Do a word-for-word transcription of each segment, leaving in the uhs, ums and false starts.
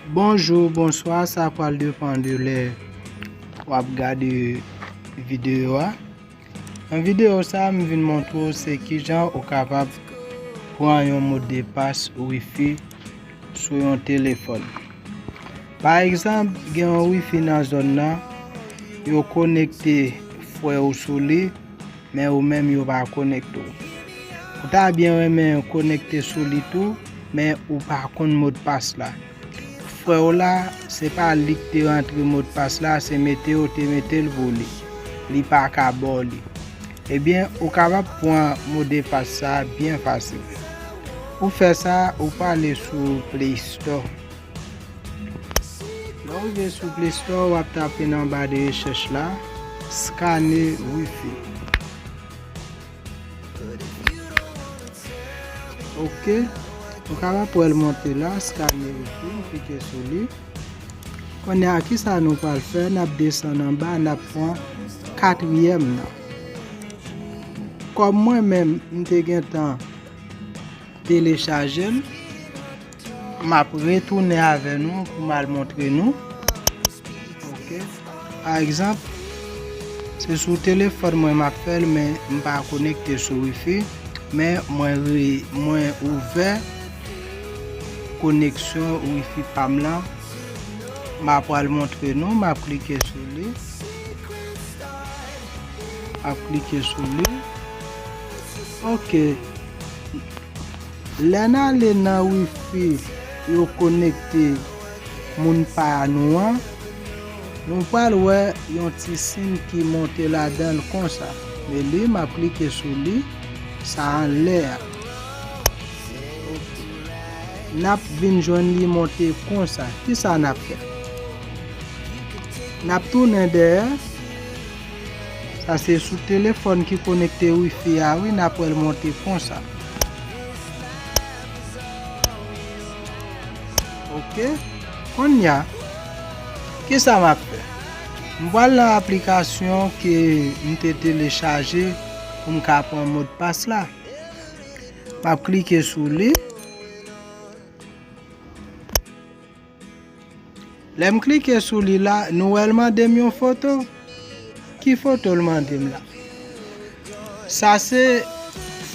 Bonjou, bonswa, sa pral depann de lè w ap gade videyo a. Nan videyo sa a, m vin montre w se kijan ou kapab pran yon modpas wifi sou yon telefòn. Pa egzanp, gen yon wifi nan zòn nan, yo konekte frè w sou li, men ou menm yo pa konekte w. Ou ta byen renmen konekte sou li tou, men ou pa konn modpas la. Frè w la, se pa li ki te rantre modpas la, se mete yo te mete l pou li. Li pa ka ba w li. Ebyen, ou kapab pran modpas sa a byen fasil. Pou fè sa, ou prale sou Play Store. Lè w rive sou Play Store, w ap tape nan ba de rechèch la, scanner wifi. Ok. Ou kapab wè l monte la, scanner wifi, m klike sou li. Kounye a, kisa nou pral fè? N ap desann anba, n ap pran katriyèm nan. Kòm mwen menm, m te gentan telechaje l, m ap retounen avè nou pou m al montre nou. Ok. Pa egzanp, se sou telefòn mwen m ap fè l, men m pa konekte sou wifi, men mwen re, mwen ouvè koneksyon wifi pa m lan. M ap pral montre nou, m ap klike sou li. M ap klike sou li. Ok. Lè n ale nan wifi yo konekte moun pa nou an, nou pral wè yon ti siy ki monte ladan l konsa. Men li, m ap klike sou li, sa anlè a. N ap vin jwenn li monte konsa. Kisa n ap fè? N ap tounen dèyè. Sa se sou telefòn ki konekte wifi a, wi, n ap wè l monte konsa. Ok. Kounye a, kisa m ap fè? M pral nan aplikasyon ke m te telechaje pou m ka pran modpas la. M ap klike sou li. Lè m klike sou li la, nou wè l mande m yon foto. Ki foto l mande m la? Sa se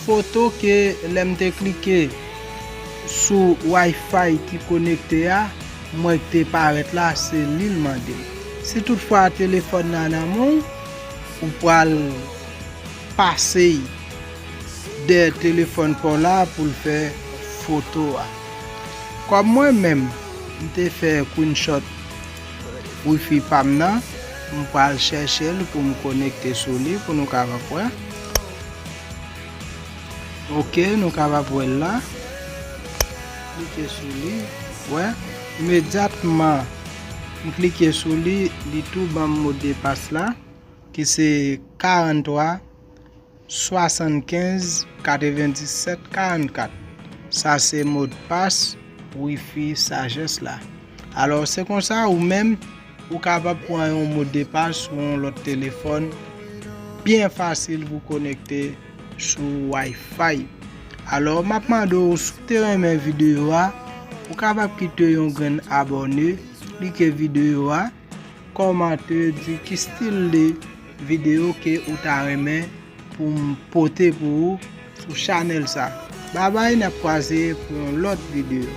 foto ke lè m te klike sou Wi-Fi ki konekte a, mwen ki te parèt la, se li l mande m. Si toutfwa telefòn nan nan men w, ou pral pase y dèyè telefòn pa w la pou l fè foto a. Kòm mwen menm, m te fè screenshot wifi pa m nan, m pral chèche l pou m konekte sou li pou nou kapab wè. Ok, nou kapab wè l la. Klike sou li, wè. Imedyatman, m klike sou li, li tou ban m modpas la, ki se karant twa, swasannkenz, katrevendisèt, karannkat. Sa se modpas wifi Sagesse la. Alò, se konsa, ou menm, ou kapab pran yon modpas sou yon lòt telefòn byen fasil pou konekte sou Wi-Fi. Alò, m ap mande w, si w te renmen videyo a, ou kapab kite yon grenn abòne, like videyo a, kòmante, di ki stil de videyo ke ou ta renmen pou m pote pou ou sou chanèl sa. Babay, n ap kwaze pou yon lòt videyo.